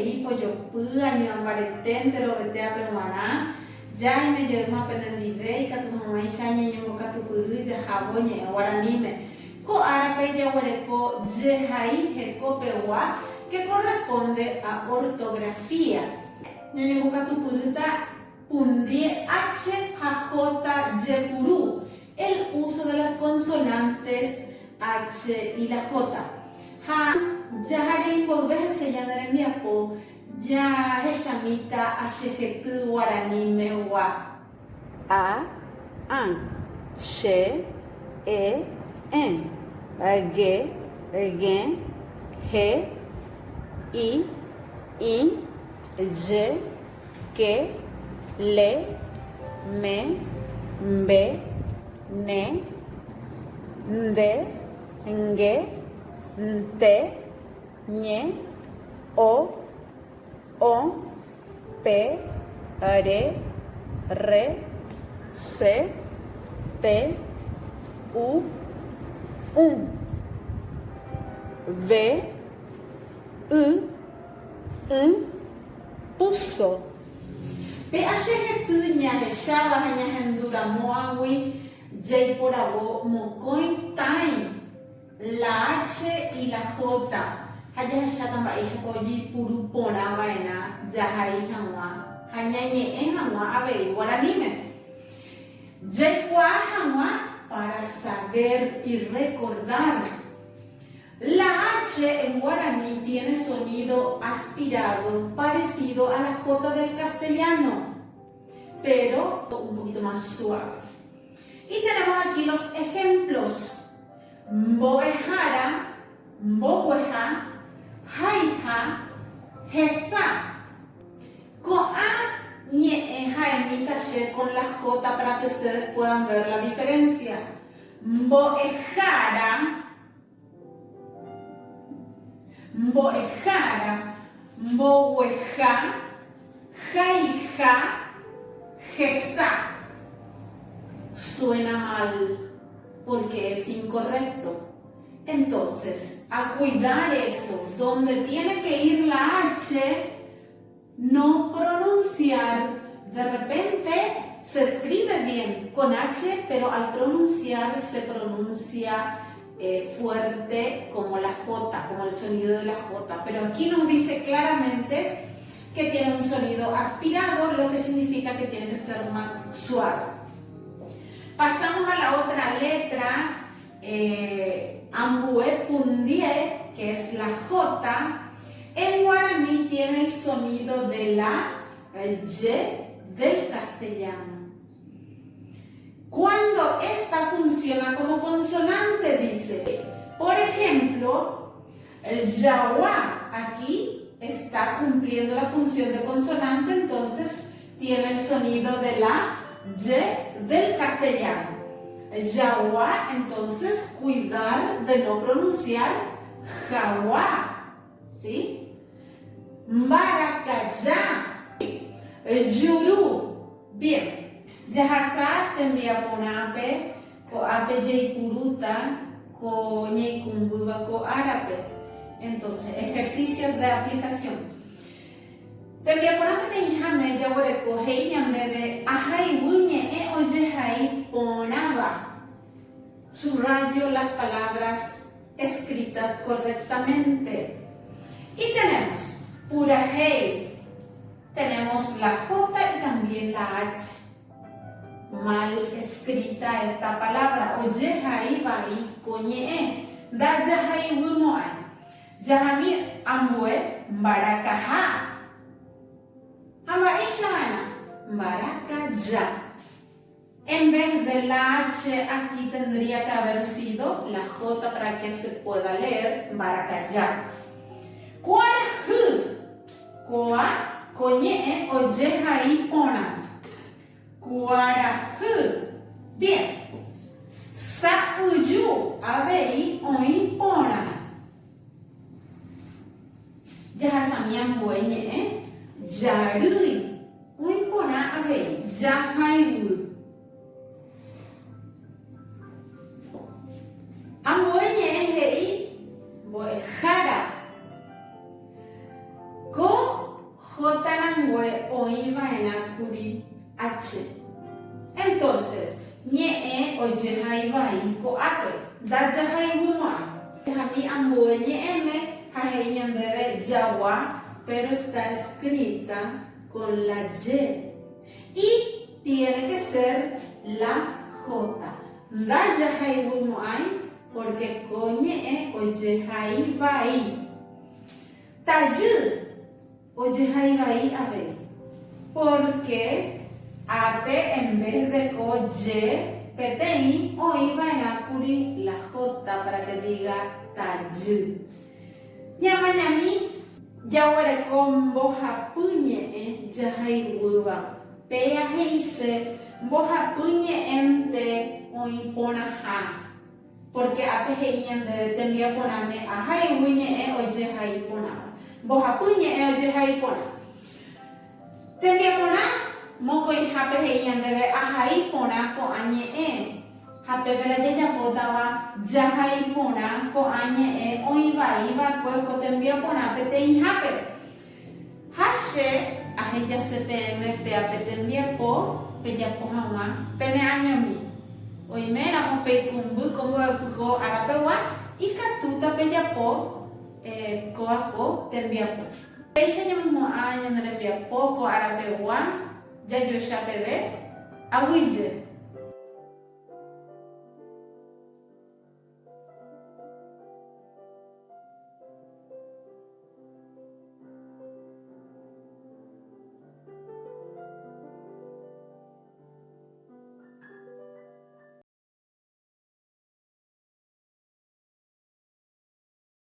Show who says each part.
Speaker 1: Pojei, pojopy, añoambarete enterovetéape g̃uarã, jaime jeýma penendive ikatu hag̃uáicha ñañembokatupyry jahávo ñe'ẽ guaraníme. Ko árape jaguereko jehai hekopegua que corresponde a ortografía. Ñañembokatupyrýta pundie H ha J jepuru, el uso de las consonantes H y la J. Ha jaharei mboyve hese ñane rembiapo jahechamíta achegety guarani megua.
Speaker 2: A, ã, che, e, ẽ, ge, gẽ, he, i, ĩ, je, ke, le, me, mbe, ne, nde, nge, nte, ñe, o, õ, pe, re, rre, se, te, u, ũ, ve, y, ỹ, puso.
Speaker 1: Pe achegety ñahecháva ha ñahendu ramo ag̃ui jaiporavo mokõi tãi, la H y la J, ha jahecháta mba'éichapa ojeipuru porã va'erã jahai hag̃ua ha ñañe'ẽ hag̃ua avei guaraníme. Jaikuaa hag̃ua para saber y recordar. La H en guaraní tiene sonido aspirado parecido a la J del castellano, pero un poquito más suave. Y tenemos aquí los ejemplos, Mbo'ehára, mbogueha, haiha, hesa. Ko'ã ñe'ẽ ha'emíta che con la J para que ustedes puedan ver la diferencia. Mbo'ehára, mbo'ehára, mbogueha, haiha, hesa. Suena mal porque es incorrecto. Entonces, a cuidar eso, donde tiene que ir la H, No pronunciar, de repente se escribe bien con H, pero al pronunciar se pronuncia fuerte como la J, como el sonido de la J. Pero aquí nos dice claramente que tiene un sonido aspirado, lo que significa que tiene que ser más suave. Pasamos a la otra letra, Ambue pundie, que es la J, en guaraní tiene el sonido de la Y del castellano. Cuando esta funciona como consonante, dice. Por ejemplo, jagua, aquí está cumpliendo la función de consonante, entonces tiene el sonido de la Y del castellano. Jagua, entonces cuidar de no pronunciar jagua, ¿sí? Mbarakaja, juru. Bien. Jahasa tembiaporãpe ko'ápe jaipurúta ko ñaikũmbýva ko árape. Entonces, ejercicios de aplicación. Tembiaporã peteĩháme jaguereko he'i ñandéve ahaiguy ñe'ẽ ojehai porãva, subrayo las palabras escritas correctamente. Y tenemos purahéi, tenemos la J y también la H. Mal escrita esta palabra, ojehai vai ko ñe'ẽ, ndajahaiguymo'ãi. Jahami ambue mbarakaja. Ha mba'éicha va'erã? Mbarakaja. En vez de la H aquí tendría que haber sido la J para que se pueda leer mbarakaja. Kuarahy. Kóa ko ñe'ẽ ojehai porã. Kuarahy. Bien. Sa'yju avei oĩ porã. Jahasami ambue ñe'ẽ jarýi. Oĩ porã avei jahaiguy. Ambue ñe'ẽ he'i mbo'ehára. Ko. rangue oĩ va'erã kuri H. Entonces, ñe'ẽ ojehai vai ko'ápe, ndajahaigumo'ãi. Jahami ambue ñe'ẽme ha he'i ñandéve jagua, pero está escrita con la Y. Y tiene que ser la J. Ndajahaigumo'ãi porque ko ñe'ẽ ojehai vai. Tajy ojehai vai avei. Porque ápe en vez de ko Y peteĩ oĩ va'erã kuri la J para que diga tajy. Ñamañami jaguereko mbohapy ñe'ẽ jahaiguýva. Péa he'ise mbohapy ñe'ẽnte oĩ porãha, pórke ápe he'i ñandéve tembiaporãme ahaiguy ñe'ẽ ojehai porãva. Mbohapy ñe'ẽ ojehai porã. Tembiaporã mokõihápe he'i ñandéve ahai porã ko'ã ñe'ẽ, ha pépe la jajapótava jahai porã ko'ã ñe'ẽ oĩ vai va'ekue ko tembiaporã peteĩhápe. Ha che ahejase peẽme péa pe tembiapo pejapo hag̃ua pene añomi. Oiméramo peikũmby ko mbo'epyho arapegua ikatúta pejapo kóa ko tembiapo. Péicha ñamohu'ã ñane rembiapo ko arapegua jajoecha peve. Aguyje.